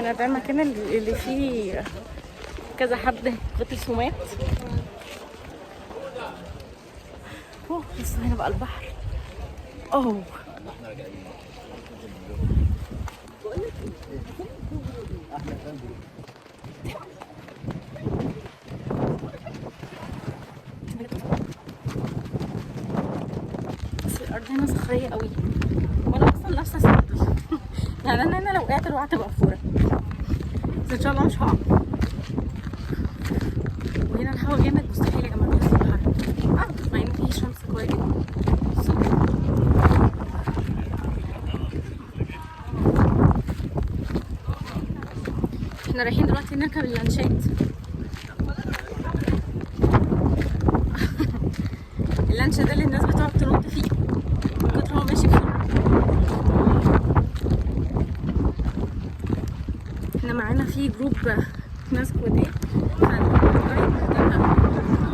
هنا ده المكان اللي فيه كذا حد غطس ومات. اوه بس هنا بقى البحر. اوه بس الارض هنا صخريه قوي، وانا اصلا لابسه سندل. يعني انا هنا لو وقعت الوقعة تبقى فورة، بس ان شاء الله مش هقع. وهنا الهوا جامد، مستحيل يا جماعة تحسوا بالحر، مع ان في شمس قوية جدا. احنا رايحين دلوقتي نركب اللانشات. اللانش ده اللي الناس بتقعد تنط فيه من كتر ما هو ماشي بسرعة. احنا معانا في group ناس كويتية،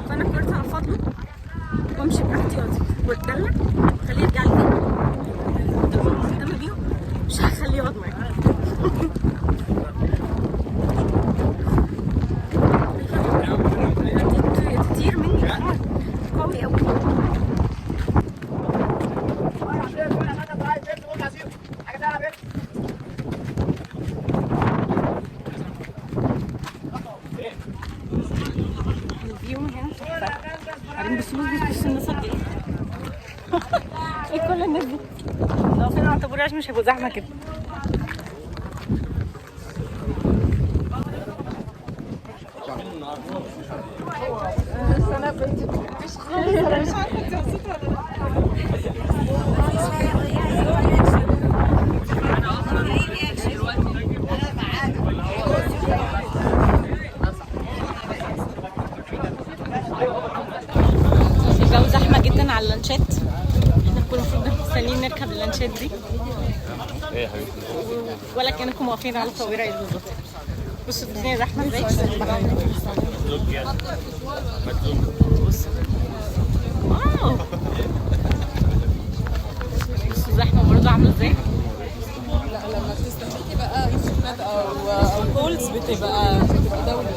فانا قررت انفض له وامشي براحتي واتدلع، خليه يرجع لي تاني. طب مهتمة بيهم مش هخليه يقعد معايا. تطير مني قوي قوي. ال view من هنا تحفة. بعدين بصوا بصوا بصوا الناس قد ايه. ايه كل الناس دي؟ لو فين على طابور مش هيبقوا زحمة كده. انا مش خالص، انا مش عارفه انت مبسوطة ولا لا. الجو زحمة جدا على اللانشات. احنا كنا المفروض مستنيين نركب اللانشات دي. ايه يا حبيبتي؟ ولا كأنكم واقفين على طابور عيد بالظبط. بصوا الدنيا زحمة ازاي. بصوا wow، بصوا الزحمة برضه عاملة ازاي. لا لما بتستهلكي بقى انترنت او calls بتبقى دولة.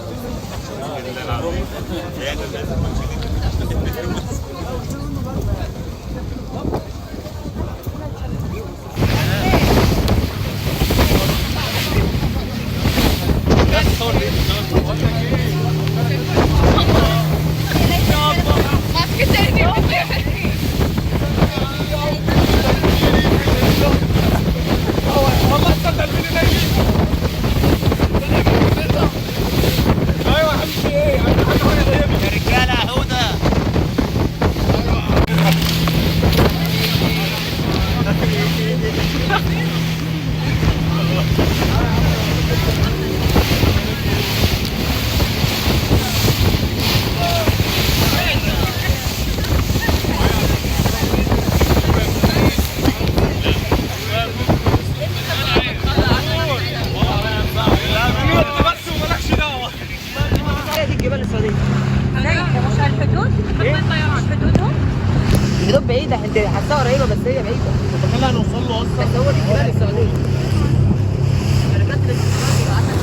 الحدود بعيدة، انت حاساها قريبة بس هي بعيدة. متخيل هنوصل له اصلا؟ بس هو دي الجبال السعودية. شركات الاتصالات بيبقى عندك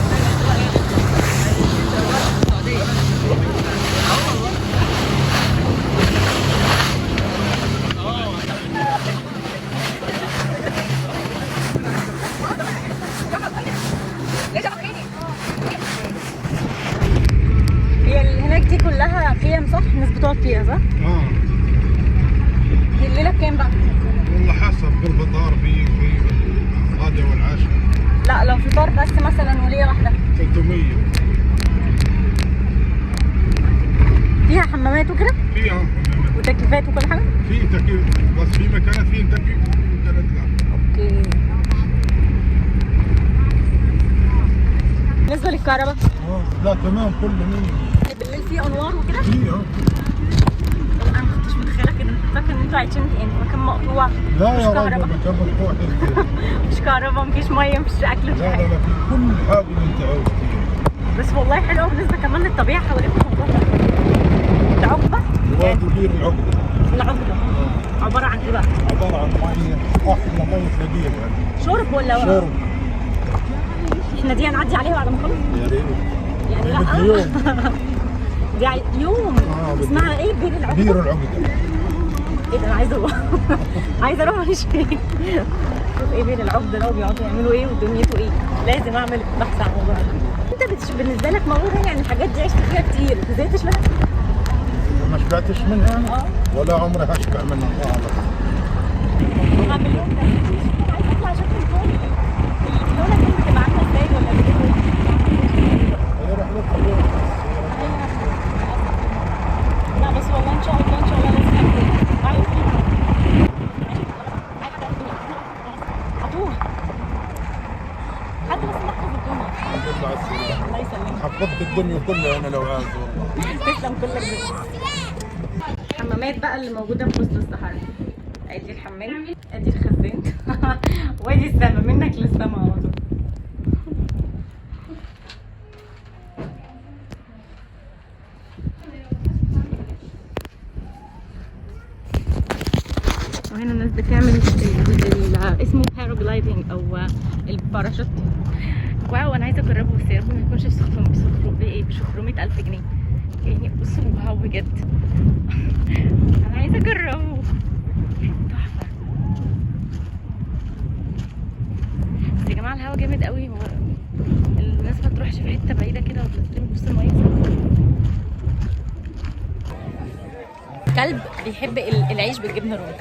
السعودية. هي اللي هناك دي كلها خيم صح؟ الناس بتقعد فيها صح؟ اه دي الليلة بكام بقى؟ والله حسب، بالفطار في الغداء والعشاء. لا لو فطار بس مثلا وليلة واحدة 300. فيها حمامات وكده؟ فيها حمامات وتكييفات وكل حاجة؟ في تكييف، بس في مكانات فيه تكييف وفي مكانات لا. okay. بالنسبة للكهرباء؟ لا تمام كله مية. بالليل في انوار وكده؟ في انا ما كنتش متخيلة كده، كنت فاكرة ان انتوا عايشين في مكان مقطوع. لا مش يا كهرباء. راجل مكان مقطوع. مش كهرباء، مفيش مية، مفيش اكل، مفيش لا لا حاجة. لا، في كل حاجة اللي انت عاوزتيها. بس والله حلو قوي بالنسبة كمان للطبيعة حواليكم. الموضوع ده العقبة؟ وادي بير العقدة. العقدة عبارة عن ايه بقى؟ عبارة عن مية، احلى مية تلاقيها يعني. شرب ولا شرب. احنا احنا دي هنعدي عليها بعد ما نخلص؟ يا ريت. يعني لا يوم. دي يوم. اسمها ايه؟ بير العقدة. بير العقدة. ايه ده، انا عايزه اروح. عايزه اروح اشوف ايه بير العقدة ده وبيقعدوا يعملوا ايه ودنيته ايه. لازم اعمل بحث عن الموضوع ده. انت بالنسبة لك موضوع يعني الحاجات دي عشت فيها كتير، ما زهقتش منها؟ ما شبعتش منها ولا عمري هشبع منها خالص. هعمل يوم ده عايزه اطلع اشوف الفوق الفلونه دي بتبقى عامله ازاي ولا بتبقى هي رحلتها يوم بس. لا بس والله ان شاء الله ان شاء الله لازم اعمل. هتوه حد بس نحفظ الدنيا. الحمد لله على السلامة. الله يسلمك. حفظت الدنيا كلها انا لو عايز والله. تسلم كلك ذوق. الحمامات بقى اللي موجودة في وسط الصحراء. ادي الحمام، ادي الخزان، وادي السما، منك للسما على طول. وهنا الناس بتعمل اسمه paragliding او الباراشوت. wow انا عايزه اجربه، بس يا رب ما يكونش ب 500,000 جنيه يعني. بصوا wow بجد انا عايزه اجربه، تحفة. بس يا جماعة الهوا جامد قوي، هو الناس ما تروحش في حتة بعيدة كده وتترمي في وسط المية. كلب بيحب العيش بالجبنه الرومي.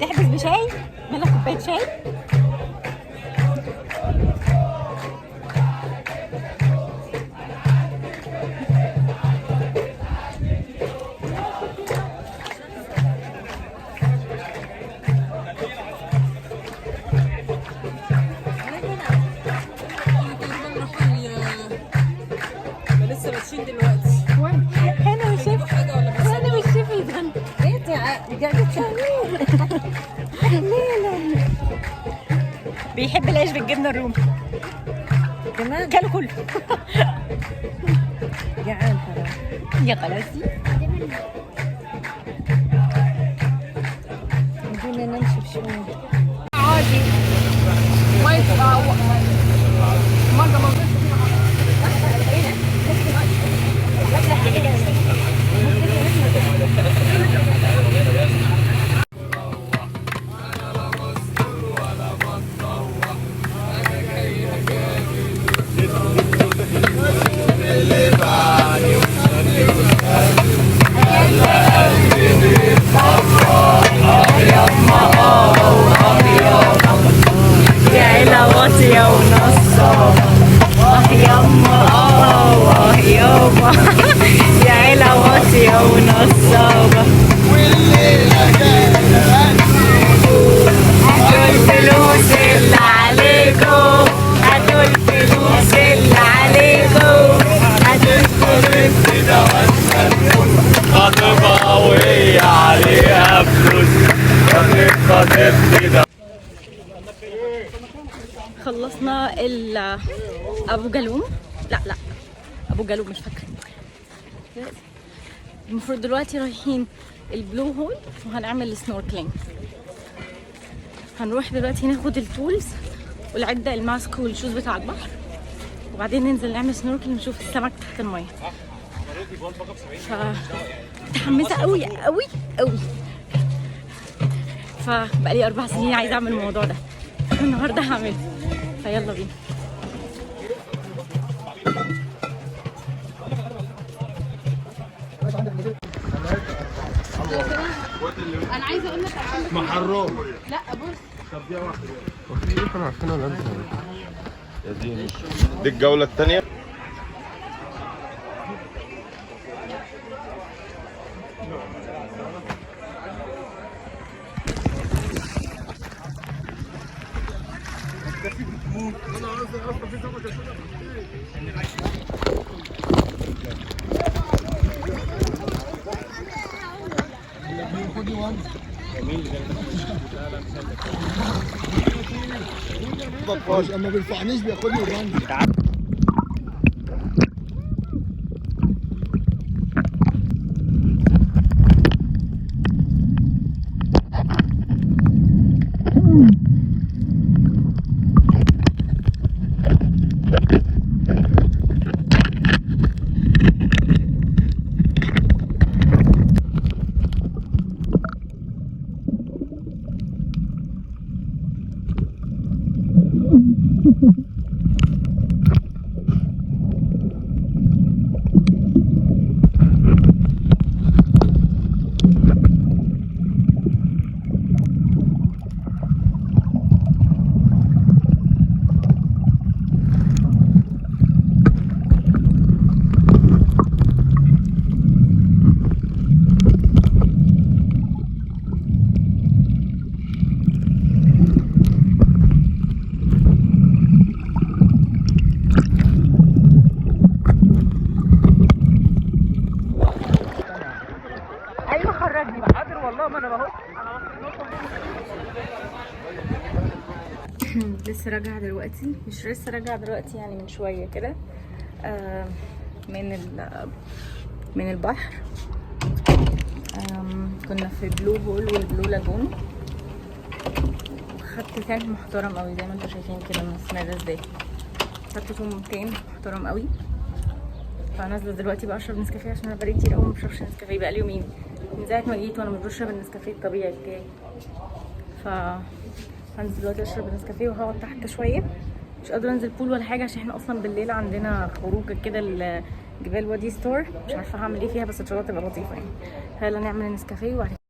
تحبس بشاي؟ مالك كوباية شاي؟ لسه ماشيين دلوقتي. انا والشيف، انا والشيف يتغنى. بيحب العيش بالجبنه الرومي كمان، كله كله جعان حرام. يا خلاصي بدنا ننشف شوي. عادي ما يا عيلة واطية ونصابة، هاتوا الفلوس اللي عليكم، هاتوا الفلوس اللي عليكم، هاتوا الفلوس. خطيبها وهي عليها فلوس، خطيبتي ده. خلصنا ابو جالوم، لا لا ابو جالوم مش فاكره. المفروض دلوقتي رايحين ال Blue Hole وهنعمل snorkeling. هنروح دلوقتي ناخد ال tools والعدة، ال mask وال shoes بتاع البحر، وبعدين ننزل نعمل سنوركلينج نشوف السمك تحت المية. متحمسة قوي قوي قوي، فبقالي 4 سنين عايزه اعمل الموضوع ده، النهارده هعمله، فيلا بينا. انا عايزه اقول لك محروم. لا بص، احنا عارفينها ولا انت؟ يا ديني دي الجولة الثانية. خدي وانت. ما بيرفعنيش بياخدني وبنزل. لسه راجعه دلوقتي، مش لسه راجعه دلوقتي يعني من شوية كده، من البحر. كنا في Blue Hole وال Blue Lagoon. خدت tan محترم قوي زي ما انتم شايفين كده مسمره ازاي، خدت tan محترم قوي. فنازله دلوقتي بقى اشرب نسكافيه عشان انا بقالي كتير قوي ما بشربش نسكافيه، بقالي يومين من ساعة ما جيت وانا مش بشرب النسكافيه الطبيعي بتاعي. ف هنزل دلوقتي اشرب النسكافيه وهقعد تحت شوية، مش قادرة انزل pool ولا حاجة عشان احنا اصلا بالليل عندنا خروج كده لجبال وادي ستار، مش عارفه هعمل ايه فيها بس ان شاء الله تبقى لطيفة يعني. يلا نعمل النسكافيه وبعد